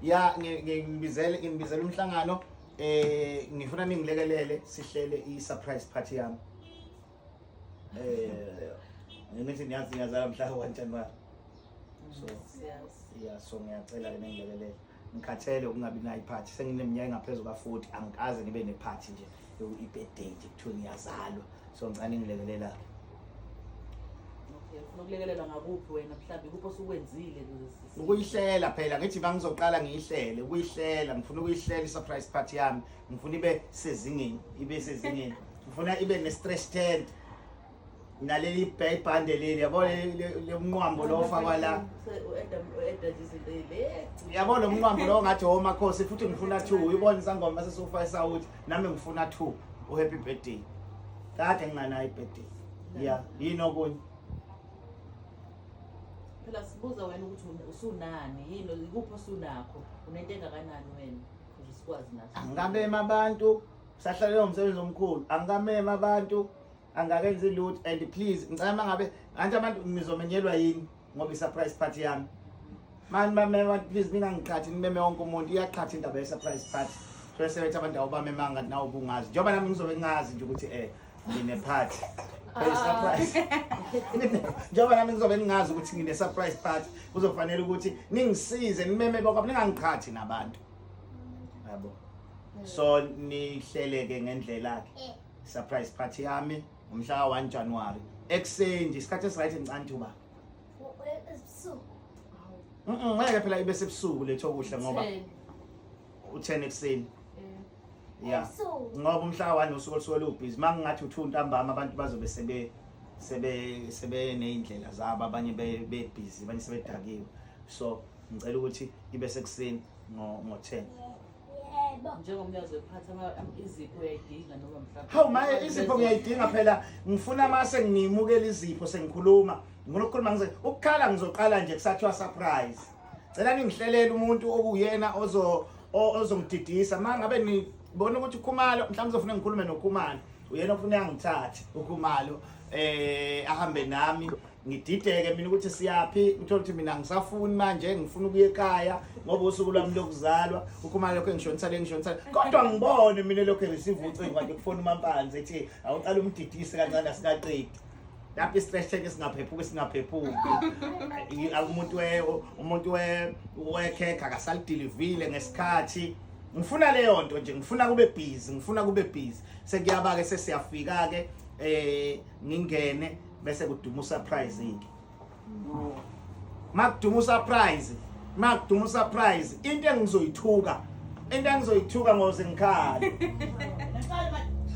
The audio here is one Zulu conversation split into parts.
Ya, ngibizele ngibizele umhlangano, ngifuna ningilekelele sihlele i surprise party yami. Ngithi niyazi ngiyazala mhla 1 January. So Siyazi. Yeah, so ngiyacela ke ningilekelele. Ngikhathele ukungabi nayo iphathi. Sengineminyaka engaphezulu ka-40, angikaze ngibe nephathi nje i-birthday nje kuthiwe ngiyazalwa. So ngicela ningilekelela. Okay, ufuna ukulekelelwa ngakuphi wena, mhlawumbe ikuphi osukwenzile ukuze Ukuyihlela phela, ngithi bangizoqala ngiyihlele, ukuyihlela, ngifuna ukuyihlela i-surprise party yami. Ngifuna ibe sezingeni, ibe sezingeni. Ngifuna ibe ne-stretch tent. Naleli ibhande leli, yabo, le mnqwambo lo ofakwa la. U-adda nje izinto le. Yabo, lo mnqwambo lo ngathi omakhosi, futhi ngifuna two. Uyibona isangoma sesufaka isawuthi, nami ngifuna two. U-happy birthday. Kade nginganayo i-birthday. Yeah, yini okunye? Phela sibuza wena ukuthi usunani, yini, ikuphi osunakho, unento engakanani wena, ukuze sikwazi nathi. Angikamema abantu, sahlalelwa umsebenzi omkhulu. Angikamema abantu, angakenzi lutho, and please ngicela mangabe anti abantu nizomenyelwa yini, ngoba i-surprise party yami. Mani bamema, please ningangiqhathi, nimeme wonke umuntu. Iyaqhatha indaba ye-surprise party. So sebethi abantu awubamemanga nawe ubungazi. Njengoba nami ngizobe ngazi nje ukuthi ngine party. Hey, surprise. Njengoba nami ngizobe ngingazi ukuthi ngine surprise party, kuzofanele ukuthi ningisize nimeme bonke, ningangiqhathi nabantu. Yabo. So nihleleke ngendlela ke. Surprise party yami ngomhla ka-1 January. Ekuseni nje, isikhathi esiright ngicane uba. Ebusuku. Ngeke phela ibe sebusuku letho kuhle ngoba 10. U10 ekuseni. Yeah. Ebusuku. Ngoba umhla ka-1 usuku olusuke lubhizi. Mangingathi u2 ntambama, abantu bazobe sebe neyindlela zabo, abanye be busy, abanye sebedakiwe. So ngicela ukuthi ibe sekuseni ngo 10. Yebo. Njengomnikazi wephathi, izipho uyayidinga noma mhlawumbe? Hawu maye, izipho ngiyayidinga phela. Ngifuna mase ngimukela izipho sengikhuluma. Ngifuna ukukhuluma, ngize ukukhala, ngizoqala nje kusathiwa surprise. Cela ningihlelele umuntu okuyena ozongididisa. Mangabe nibona ukuthi uKhumalo mhlawumbe uzofuna ngikhulume noKhumalo. Uyena ofuna angithathe uKhumalo, ahambe nami, ngidideke mina ukuthi siyaphi, uthola ukuthi mina ngisafuni manje, ngifuna ukuya ekhaya ngoba usuku lwami lokuzalwa. UKhumalo lokho engishonisa le, ngishonisa, kodwa ngibone mina lokho ngisiva ucingo kade kufona uMampanzi ethi awuqala umdidise kancane, asikaqedi lapho i-stretch tank singaphephuki, singaphephuki. Umuntu wekhekhe akasalidilivile ngesikhathi. Ngifuna leyo nto nje, ngifuna kube busy, ngifuna kube busy. Sekuyaba ke sesiyafika ke, ngingene bese kuduma usurprise ke. Makuduma usurprise, makuduma usurprise, into engizoyithuka, into engizoyithuka ngoze ngikhale,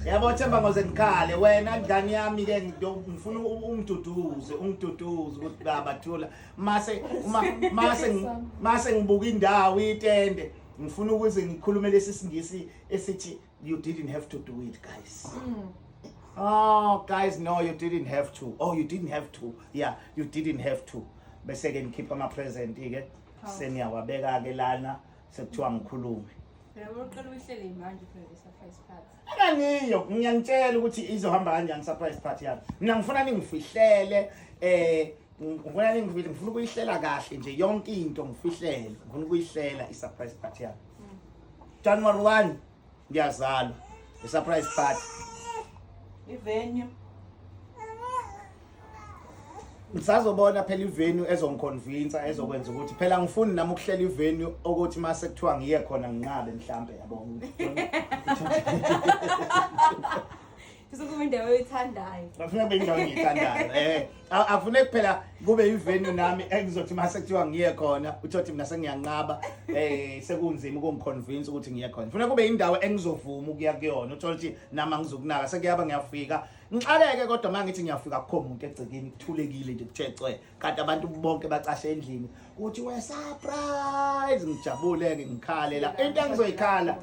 yabo Themba, ngoze ngikhale. Wena ndlani yami ke, ngifuna ungiduduze, ungiduduze ukuthi baba thula. Mase uma mase ngibuka indawo, itende, ngifuna ukuze ngikhulume lesi singisi esithi, "You didn't have to do it, guys. Oh guys, no, you didn't have to. Oh, you didn't have to. Yeah, you didn't have to." Bese ke ngikhipha ama present ke, seniyawabeka ke lana, sekuthiwa ngikhulume. Phela uqala uyihlele manje phela le surprise party. Anganiyo, ngiyanitshela ukuthi izohamba kanjani surprise party yami. Mina ngifuna ningifihlele, ngifuna ningifihle, ngifuna ukuyihlela kahle nje yonke into, ngifihlele. Ngifuna ukuyihlela i-surprise party yami. January 1 ngiyazalwa. I-surprise party. I-venue? Ngisazobona phela ivenue ezongiconvince, ezokwenza ukuthi phela ngifuni nami ukuhlela ivenue ukuthi mase kuthiwa ngiye khona nginqabe mhlambe, yabo. Kusuke indawo oyithandayo. Ngifuna kube indawo engiyithandayo. Akufuneki phela kube ivenue nami engizothi mase kuthiwa ngiye khona uthothi mina sengiyanqaba, sekunzima ukungiconvince ukuthi ngiye khona. Ngifuna kube indawo engizovuma ukuya kuyona, uthola ukuthi nami angizokunaka, sekuyaba ngiyafika ngixakeke, kodwa mangithi ngiyafika kukho umuntu egcekeni, kuthulekile nje, kuthe cwe, kanti abantu bonke bacashe endlini, uthi we surprise, ngijabule ke, ngikhale la. Into engizoyikhala,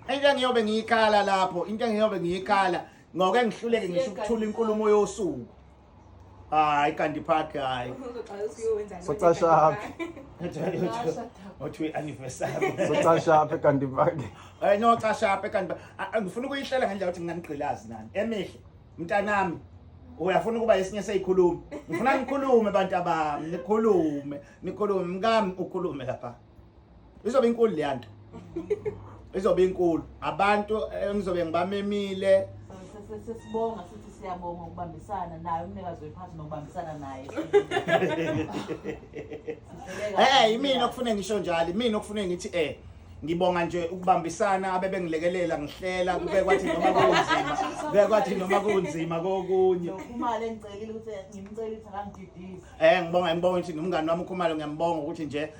into engiyobe ngiyikhala lapho, into engiyobe ngiyikhala ngoke ngihluleke ngisho ukuthula inkulumo yosuku. Hayi, kanti park, hayi. Uzoqala usuyowenza. Socashaphi? Othi anniversary. Socashaphi eGandhi Park? No, cashaphi eGandhi? Ngifuna ukuyihlela ngendlela ukuthi nginganigqilazi nani. Emihle mntanami, uyafuna ukuba esinye seyikhuluma? Ngifuna nikhulume, bantu abami, nikhulume, nikhulume. Mkami, ukhulume lapha. Izobe inkulu leya nto. Izobe inkulu. Abantu engizobe ngibamemile. Sesibonga sithi siyabonga ukubambisana naye umnikazi wephathi nokubambisana naye. Imina okufune ngisho njalo, imina okufune ngithi ngibonga nje ukubambisana abebengilekelela ngihlela kube kwathi noma kunzima, kube kwathi noma kunzima kokunye. Nokhumalo engicelile ukuthi ngimcele ukuthi akangididise. Ngibonga ngibonga ukuthi nomngani wami uKhumalo ngiyambonga ukuthi nje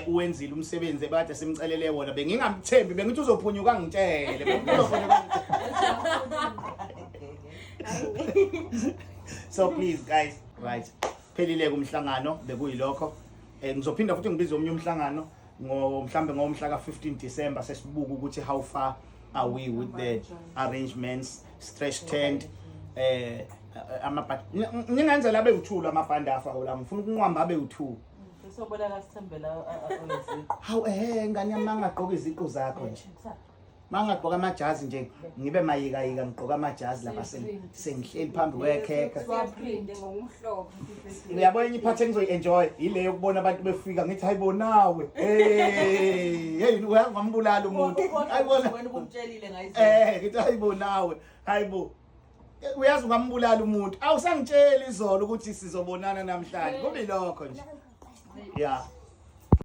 uwenzile umsebenzi ebekade simcelele wona. Bengingamthembi, bengithi uzophunyuka ngitshele. Bengithi uzophunyuka ngitshele. So please guys, right. Phelile kumhlangano bekuyilokho. Ngizophinda futhi ngibize omunye umhlangano mhlambe ngomhla ka-15 December sesibuka ukuthi how far are we with the arrangements, stretch tent, amabhandi. Ningenzela abe u2 lamabhandi afa la, ngifuna ukunqwamba abe u2. Sesobona kasithembela oyiziqu. Hawu ngane yami mangagqoka iziqu zakho nje. Mangagqoka amajazi nje ngibe mayikayika ngigqoka amajazi lapha sengihleli phambi kwekhekhe. Siyaprinte ngokumhlophe. Uyabona enye iphathi engizoyi-enjoy ile yokubona abantu befika ngithi hayibo nawe. Hey, hey uyangambulala umuntu. Hayibona. Wena ubumtshelile ngayizolo. Ngithi hayibo nawe. Hayibo. Uyazi ungambulala umuntu. Awusangitsheli izolo ukuthi sizobonana namhlanje. Kube lokho nje. Yeah.